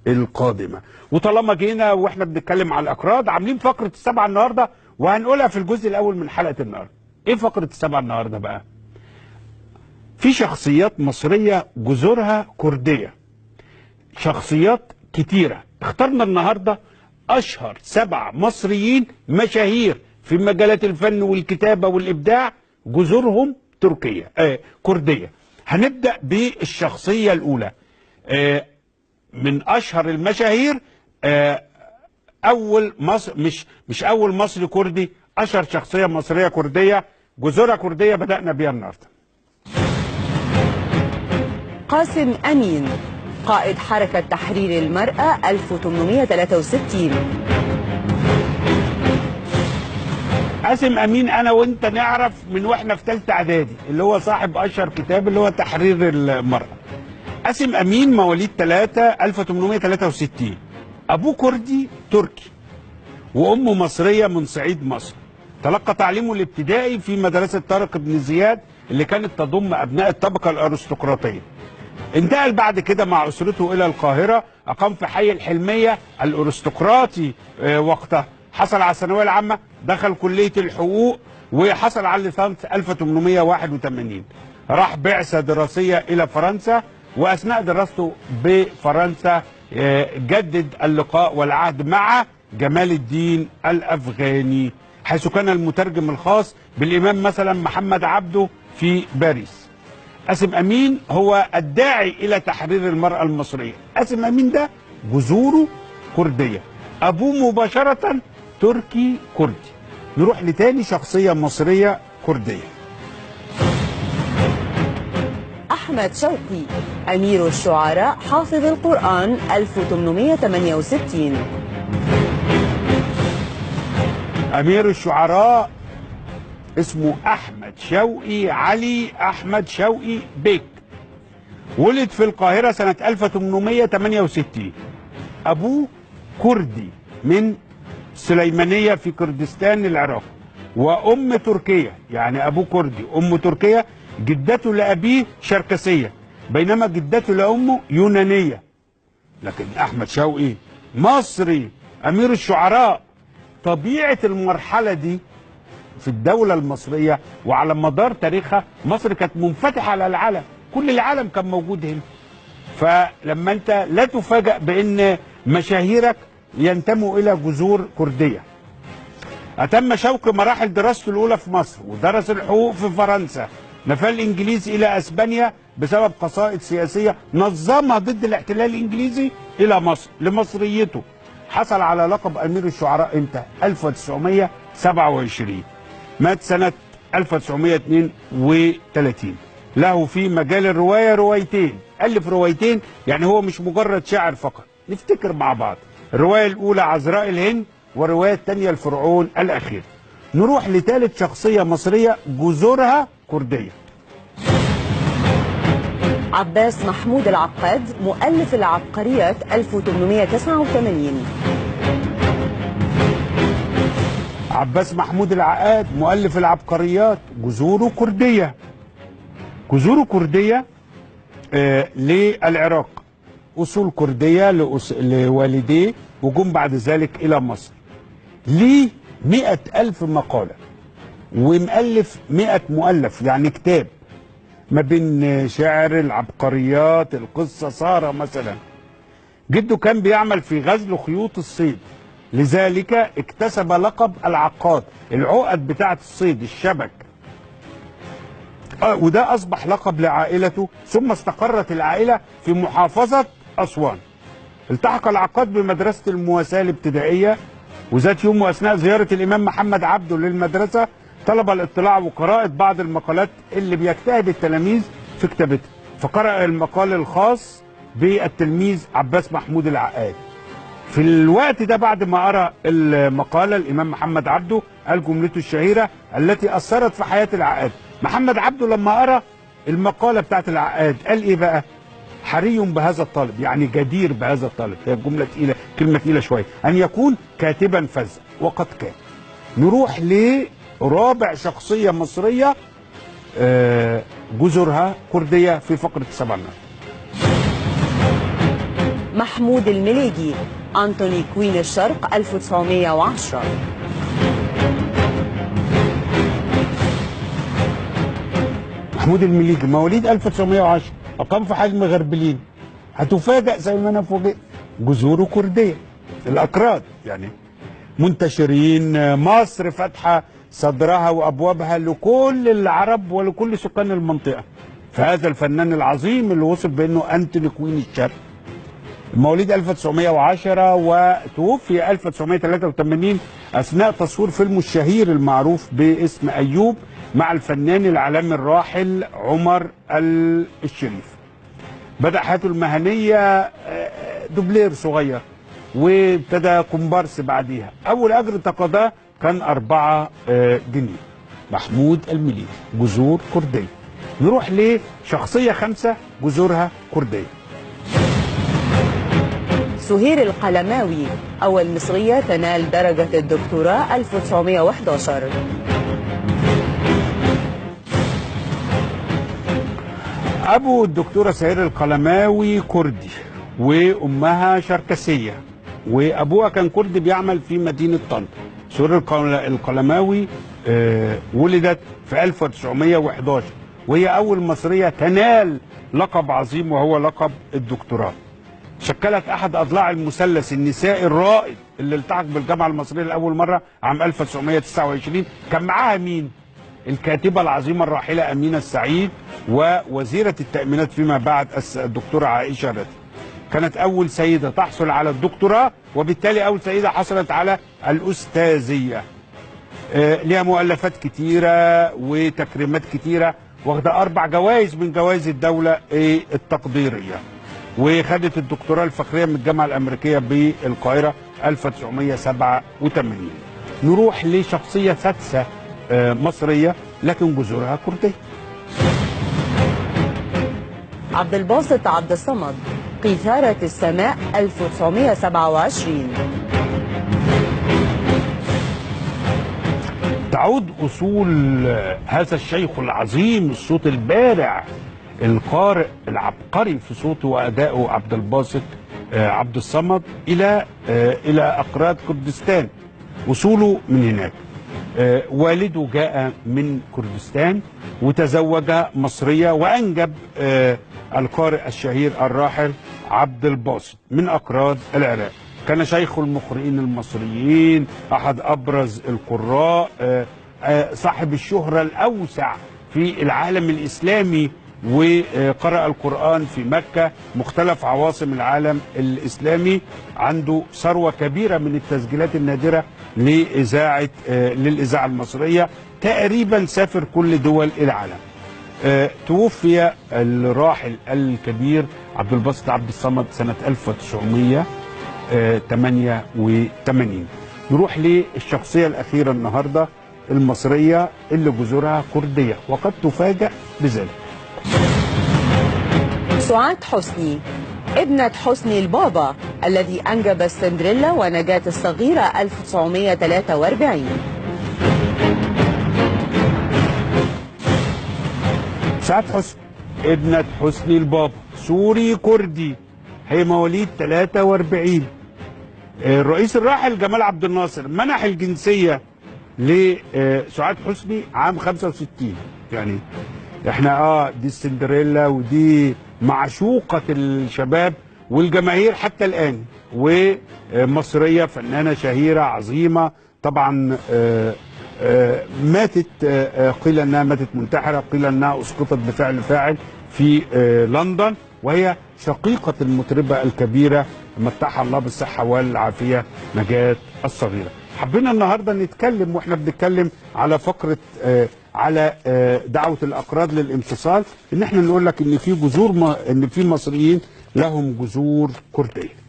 القادمة. وطالما جينا واحنا بنتكلم على الأكراد، عاملين فقرة السبعة النهاردة وهنقولها في الجزء الأول من حلقة النهاردة. إيه فقرة السبعة النهاردة بقى؟ في شخصيات مصرية جذورها كردية، شخصيات كتيرة. اخترنا النهاردة أشهر 7 مصريين مشاهير في مجالات الفن والكتابة والإبداع جذورهم تركية كردية. هنبدأ بالشخصية الأولى، من أشهر المشاهير، أول مصر، مش أول مصري كردي، أشهر شخصية مصرية كردية جذورها كردية بدأنا بيها النهاردة. قاسم أمين، قائد حركة تحرير المرأة 1863. قاسم أمين أنا وأنت نعرف من وإحنا في ثالثة إعدادي، اللي هو صاحب أشهر كتاب اللي هو تحرير المرأة. قاسم أمين مواليد 1863، أبوه كردي تركي وأمه مصرية من صعيد مصر. تلقى تعليمه الابتدائي في مدرسة طارق بن زياد اللي كانت تضم أبناء الطبقة الأرستقراطية. انتقل بعد كده مع أسرته إلى القاهرة، أقام في حي الحلمية الأرستقراطي وقتها. حصل على الثانوية العامة، دخل كلية الحقوق وحصل على الليسانس 1881. راح بعثة دراسية إلى فرنسا، وأثناء دراسته بفرنسا جدد اللقاء والعهد مع جمال الدين الأفغاني، حيث كان المترجم الخاص بالإمام مثلا محمد عبده في باريس. قاسم أمين هو الداعي إلى تحرير المرأة المصرية. قاسم أمين ده جذوره كردية، أبوه مباشرة تركي كردي. نروح لتاني شخصية مصرية كردية. أحمد شوقي، أمير الشعراء، حافظ القرآن 1868. أمير الشعراء اسمه أحمد شوقي علي أحمد شوقي بيك، ولد في القاهرة سنة 1868. أبوه كردي من سليمانية في كردستان العراق، وأم تركية، يعني أبوه كردي أمه تركية. جدته لأبيه شركسية، بينما جدته لأمه يونانية. لكن أحمد شوقي مصري أمير الشعراء. طبيعة المرحلة دي في الدولة المصرية وعلى مدار تاريخها، مصر كانت منفتحة على العالم، كل العالم كان موجود هنا. فلما أنت لا تفاجأ بأن مشاهيرك ينتموا إلى جذور كردية. أتم شوقي مراحل دراسته الأولى في مصر، ودرس الحقوق في فرنسا. نفى الإنجليز إلى أسبانيا بسبب قصائد سياسية نظمها ضد الاحتلال الإنجليزي إلى مصر لمصريته. حصل على لقب أمير الشعراء إمتى؟ 1927. مات سنة 1932. له في مجال الرواية روايتين، ألف روايتين، يعني هو مش مجرد شاعر فقط. نفتكر مع بعض الرواية الأولى عذراء الهند، والرواية الثانية الفرعون الأخير. نروح لثالث شخصية مصرية جذورها كردية. عباس محمود العقاد، مؤلف العبقريات 1889. عباس محمود العقاد مؤلف العبقريات، جذوره كردية. جذوره كردية للعراق، أصول كردية لوالديه، وجم بعد ذلك إلى مصر. ليه 100,000 مقالة، ومؤلف 100 مؤلف، يعني كتاب ما بين شعر، العبقريات، القصة سارة مثلا. جده كان بيعمل في غزل خيوط الصيد، لذلك اكتسب لقب العقاد، العقد بتاعة الصيد، الشبك، وده أصبح لقب لعائلته. ثم استقرت العائلة في محافظة أسوان. التحق العقاد بمدرسة المواساة الابتدائية، وذات يوم وأثناء زيارة الإمام محمد عبده للمدرسة طلب الاطلاع وقراءة بعض المقالات اللي بيجتهد التلاميذ في كتابتها، فقرأ المقال الخاص بالتلميذ عباس محمود العقاد. في الوقت ده بعد ما قرأ المقالة الإمام محمد عبده قال جملته الشهيرة التي أثرت في حياة العقاد. محمد عبده لما قرأ المقالة بتاعت العقاد قال إيه بقى؟ حري بهذا الطالب، يعني جدير بهذا الطالب، هي الجملة تقيلة، كلمة تقيلة شوية، أن يكون كاتبا فذا، وقد كان. نروح لرابع شخصية مصرية جذورها كردية في فقرة السبع. محمود المليجي أنتوني كوين الشرق 1910. محمود المليجي مواليد 1910، أقام في حجم غربلين. هتفاجأ زي ما أنا فوجئت، جذوره كردية، الأكراد يعني منتشرين. مصر فاتحة صدرها وأبوابها لكل العرب ولكل سكان المنطقة. فهذا الفنان العظيم اللي وصف بأنه أنتوني كوين الشرق، مواليد 1910 وتوفي 1983 أثناء تصوير فيلمه الشهير المعروف باسم أيوب مع الفنان العالمي الراحل عمر الشريف. بدأ حياته المهنية دوبلير صغير، وابتدى كومبارس بعديها. أول أجر تقاضاه كان 4 جنيه. محمود المليجي جذور كردية. نروح لشخصية 5 جذورها كردية. سهير القلماوي أول مصرية تنال درجة الدكتوراه 1911. أبو الدكتورة سهير القلماوي كردي، وأمها شركسية، وأبوها كان كردي بيعمل في مدينة طنطا. سهير القلماوي ولدت في 1911، وهي أول مصرية تنال لقب عظيم وهو لقب الدكتوراه. شكلت أحد أضلاع المثلث النسائي الرائد اللي التحق بالجامعة المصرية لأول مرة عام 1929. كان معاها مين؟ الكاتبة العظيمة الراحلة أمينة السعيد، ووزيرة التأمينات فيما بعد الدكتورة عائشة رضا. كانت أول سيدة تحصل على الدكتوراه، وبالتالي أول سيدة حصلت على الأستاذية. ليها مؤلفات كتيرة وتكريمات كتيرة، واخدة 4 جوائز من جوائز الدولة التقديرية، وخدت الدكتوراه الفخرية من الجامعة الأمريكية بالقاهرة 1987. نروح لشخصية سادسة مصرية لكن جذورها كردية. عبد الباسط عبد الصمد قيثارة السماء 1927. تعود أصول هذا الشيخ العظيم، الصوت البارع القارئ العبقري في صوته وأدائه عبد الباسط عبد الصمد، إلى أقراط كردستان. وصوله من هناك. والده جاء من كردستان وتزوج مصرية، وأنجب القارئ الشهير الراحل عبد الباسط من أقراط العراق. كان شيخ المقرئين المصريين، أحد أبرز القراء، صاحب الشهرة الأوسع في العالم الإسلامي، وقرأ القرآن في مكة، مختلف عواصم العالم الإسلامي. عنده ثروة كبيرة من التسجيلات النادرة للإذاعة المصرية. تقريبا سافر كل دول العالم. توفي الراحل الكبير عبد الباسط عبد الصمد سنة 1988. نروح للشخصية الأخيرة النهاردة المصرية اللي جذورها كردية، وقد تفاجأ بذلك. سعاد حسني ابنة حسني البابا الذي أنجب السندريلا ونجاة الصغيرة 1943. سعاد حسني ابنة حسني البابا، سوري كردي، هي مواليد 43. الرئيس الراحل جمال عبد الناصر منح الجنسية لسعاد حسني عام 65. يعني احنا دي السندريلا ودي معشوقة الشباب والجماهير حتى الآن، ومصرية فنانة شهيرة عظيمة طبعا. ماتت، قيل انها ماتت منتحرة، قيل انها اسقطت بفعل فاعل في لندن، وهي شقيقة المطربة الكبيرة متعها الله بالصحة والعافية نجاة الصغيرة. حبينا النهاردة نتكلم، واحنا بنتكلم على فقرة على دعوة الأقراض للانفصال، ان احنا نقول لك ان في جذور، ان في مصريين لهم جذور كردية.